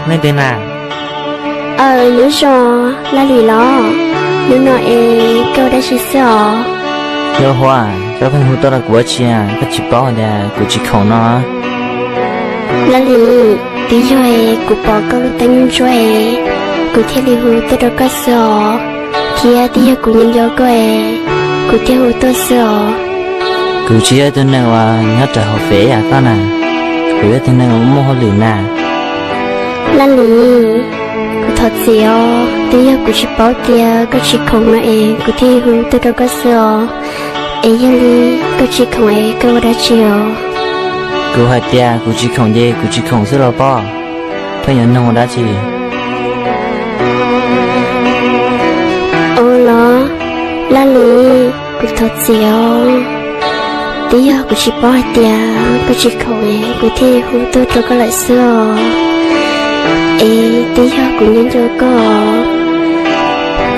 Leej twg na? Aw, nyob zoo, Laj Lis los? Hnub no es koj ua dab tsi xwb os? Nkauj Huab, koj pheej hu tuaj rau kuv ua dab tsi? Koj tsis paub hais tias kuv tsis khoom no? Laj Lis, twb yog es kuv pom koj lub teeb ntsuab es kuv thiaj li hu tuaj rau koj xwb os, thiab twb yog kuv nco nco koj es kuv thiaj hu tuaj xwb os. Kuv tsis yog ib tug neeg uas nyob rau hauv fem yam koj na, kuv yog ib tug neeg uas muaj hauj lwm na. Laj Lis, kuv thov txim os, twb yog kuv tsis paub tias koj tsis khoom no es kuv thiaj hu tuaj rau koj xwb os. Es yog li koj tsis khoom es koj ua dab tsi os? Kuv hais tias kuv tsis khoom ces kuv tsis khoom xwb los pob, pheej yuav nug ua dab tsi? Ua los, Laj Lis, kuv thov txim os, twb yog kuv tsis paub hais tias koj tsis khoom es kuv thiaj hu tuaj rau koj lawm xwb os. Es twb yog kuv nyob nco koj,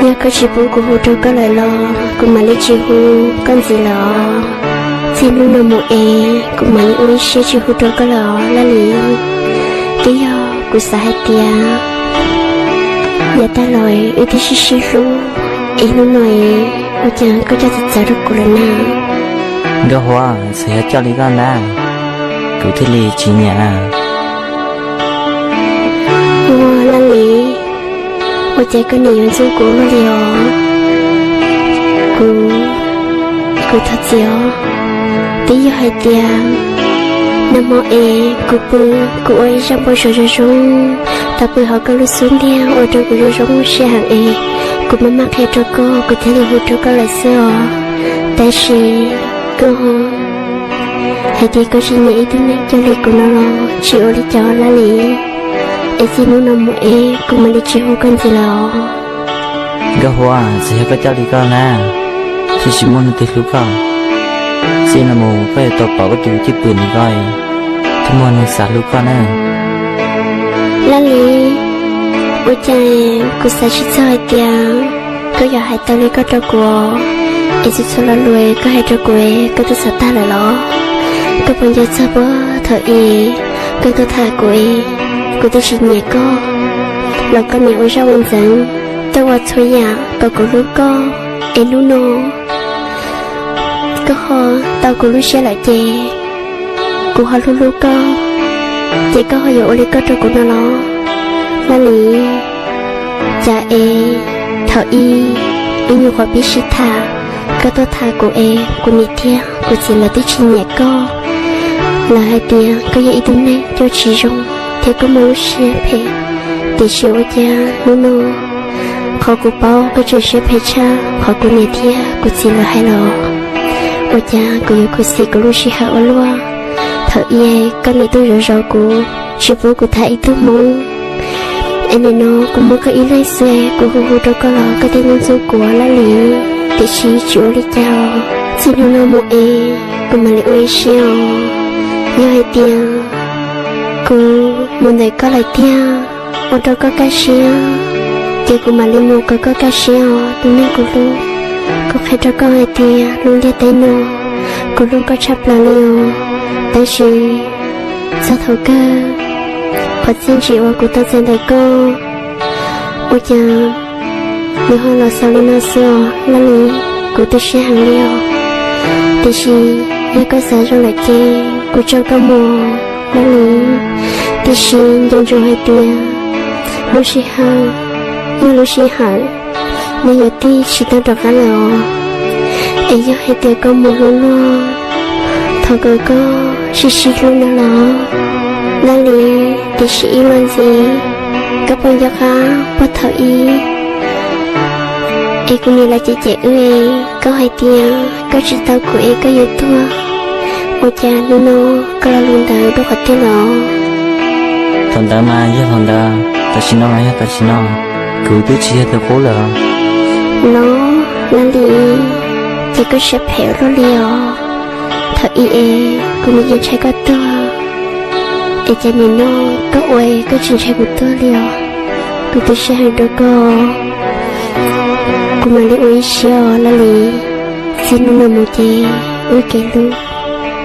yog koj tsis pub kuv hu rau koj lawm los kuv mam li tsis hu koj ntxiv lawm os. Txij hnub no mus es kuv mam li ua ib siab tsis hu rau koj lawm os Laj Lis. Twb yog kuv xav hais tias yav tag los wb twb sib sib hlub, es hnub no es ua cas koj coj txawv txawv rau kuv lawm na? Nkauj Huab, txawm yog coj li koj ntag, kuv thiaj li tsis nyiam. Ua Laj Lis, ua cas koj nim yuav ntxub kuv luaj li os? Kuv, kuv thov txim os. Twb yog hais tias nag hmo es kuv pw, kuv ua ib zaj npau suav zoo zoo, tau pw hauv koj lub xub ntiag ua rau kuv zoo zoo siab heev es kuv maj maj qhia rau koj, kuv thiaj li hu rau koj lawm xwb os. Tab sis koj hais tias koj tsis nyiam ib tug neeg coj li kuv no los tsis ua li cas Laj Lis. Es txij hnub no mus es kuv mam li tsis hu koj ntxiv lawm os. Nkauj Huab, txawm yog koj coj li koj na, thiaj tsis muaj leej twg hlub koj. Txij no mus koj yuav tau pom koj tus cwj pwm ntawm koj, thiaj muaj neeg xav hlub koj na. Laj Lis, ua cas kuv xav tsis txog hais tias koj yuav hais tau li koj rau kuv, es txhua txhua lo lus koj hais rau kuv koj twb xav tag lawm los? Koj puas nco txog puag thaum ub koj tuaj tham kuv es kuv twb tsis nyiam koj los koj nim ua zaj ua ntxeev, tuaj ua txhua yam kom kuv hlub koj, es hnub no koj ho tau kuv lub siab lawm ces kuv ho hlub hlub koj, ces koj ho yuav ua li koj rau kuv no los? Laj Lis, cas es thaum ub ib nyuag qhuav pib sib tham, koj tuaj tham kuv es kuv niam thiab kuv txiv lawv twb tsis nyiam koj. Lawv hais tias koj yog ib tug neeg coj tsis zoo thiab koj muaj lub siab phem, tiam sis ua cas hnub no qhov kuv paub koj tseem siab phem tshaj qhov kuv niam thiab kuv txiv lawv hais los? Ua cas kuv yuav khuv xim kuv lub sij hawm ua luaj? Thaum ub koj niam tuaj zov zov kuv, tsis pub kuv tham ib tug hmoob, es nim no kuv muaj koj ib leeg xwb, kuv hu hu rau koj los koj thiaj ntxub kuv Laj Lis. Tiam sis tsis ua li cas, txij hnub no mus es kuv mam li ua ib siab os. Yog hais tias kuv mus ntawm koj lawm tiag, ua rau koj kaj siab, ces kuv mam li mus kom koj kaj siab os tus neeg kuv hlub. Kuv qhia rau koj hais tias lub ntiaj teb no kuv hlub koj tshaj plaws li os. Tab sis txog thaum kawg, qhov txiaj ntsim uas kuv tau txais ntawm koj, ua cas nws ho los xaus li no xwb os Laj Lis. Kuv tu siab heev li os. Tiam sis yog koj xav zoo lawm ces kuv tso koj mus Laj Lis. Tiam sis nco ntsoov hais tias lub sij hawm yog lub sij hawm, nws yuav tig tsis tau rov qab lawm os. Es yog hais tias koj mus hlub luag, thov kom koj sib sib hlub no los Laj Lis. Tiam sis ib los ntxiv, koj puas nco qab puag thaum ub es kuv niam lawv cem cem wb, koj hais tias koj tsis tau kuv es koj yuav tuag, ua cas hnub no koj lo lus ntawd dua qhov twg los? Thaum ntawd mas yog thaum ntawd, tam sim no mas yog tam sim no, kuv twb tsis yog tus qub lawm. Los Laj Lis, ces koj siab phem ua luaj li os. Thaum ub es kuv nim yeej ntshai koj tuag, es cas nim no koj ua koj tsis ntshai kuv tuag li os. Kuv tu siab heev rau koj, kuv mam li ua ib siab os Laj Lis. Txij hnub no mus ces wb kev hlub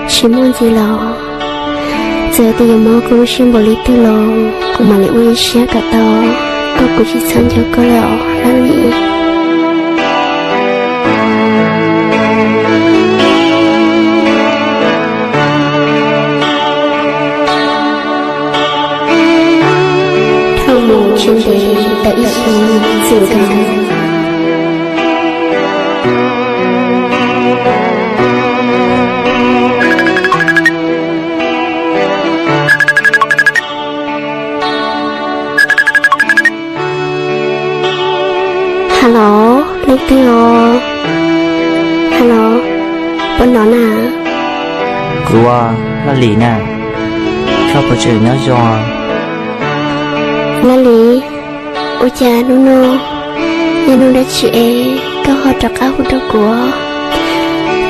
tsis muaj ntxiv los, txawm tias yuav mob kuv lub siab npaum li twg los kuv mam li ua ib Siab kom tau, koj kuv tsis txhob nco koj lawm os Laj Lis. Dhau mus tsis ntev tau ib xyoos txwm nkaus. Hello, leej twg os? Hello, puas hnov na? Kuv, Laj Lis na, koj puas tseem nyob zoo? Laj Lis, ua cas hnub no yog hnub dab tsi es koj ho rov qab hu rau kuv?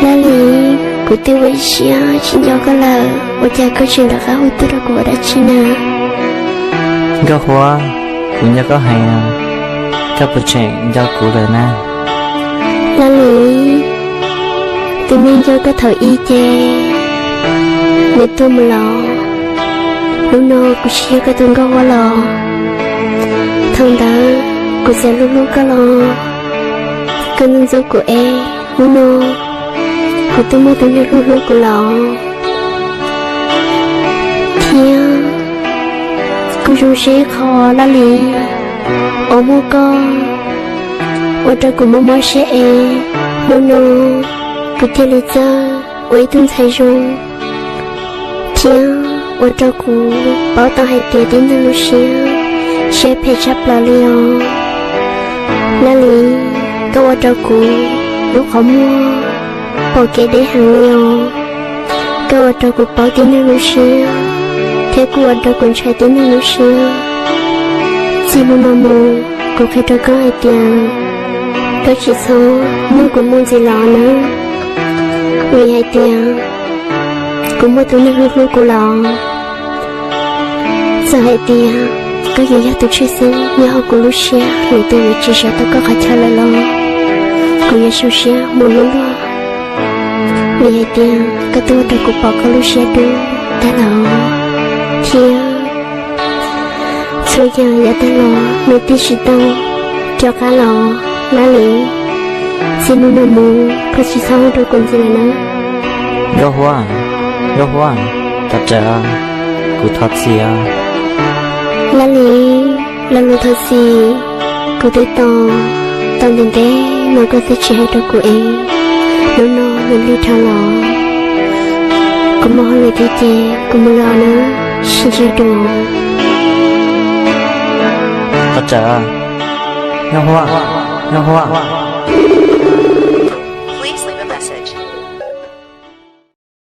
Laj Lis, kuv twb ua ib siab tsis nco koj lawm, ua cas koj tseem rov qab hu tuaj rau kuv ua dab tsi na? Nkauj Huab, kuv nco koj heev, koj puas tseem nco kuv lawm na? Laj Lis, tus neeg nco koj thaum ub ces nws tuag mus lawm. Hnub no kuv tsis yog koj tus Nkauj Huab lawm. Thaum ntawd kuv txawm hlub hlub koj los koj ntxub ntxub kuv es hnub no kuv twb muaj tus neeg hlub hlub kuv lawm. Thiab kuv zoo siab ib qho Laj Lis, uas muaj koj ua rau kuv mob mob siab es hnub no kuv thiaj li txawj ua ib tug ntxhais zoo, thiab ua rau kuv paub tau hais tias tib neeg lub siab, siab phem tshaj plaws li os. Laj Lis, koj ua rau kuv lub qhov muag pom kev deb heev li os. Koj ua rau kuv paub tib neeg lub siab, thiab kuj ua rau kuv ntshai tib neeg lub siab. Txij hnub no mus, kuv qhia rau koj hais tias koj tsis txhob muab kuv mus ntxiv lawm nawb, vim hais tias kuv muaj tus neeg hlub hlub kuv lawm. Txawm hais tias koj yuav yog tus tshwj xeeb nyob hauv kuv lub siab, lwm tus yuav tsis sawv tau koj qhov chaw lawm los kuv yuav zoo siab mus hlub luag, vim hais tias koj twb ua rau kuv pom koj lub siab dub tag lawm, thiab txhua yam yav tag los nws twb tsis tau rov qab los. Laj Lis, txij hnub no mus koj tsis txhob hu rau kuv ntxiv lawm nawb. Nkauj Huab, Nkauj Huab, thov rawm, kuv thov txim. Laj Lis, lo lus thov txim kuv twb tos tau ntev ntev no koj twb tsis hais rau kuv es hnub no nws lig dhau los. Kuv muaj hauj lwm thiab ces kuv mus lawm nawb, sib ntsib dua. Thov rawm, Nkauj Huab, Nkauj Huab.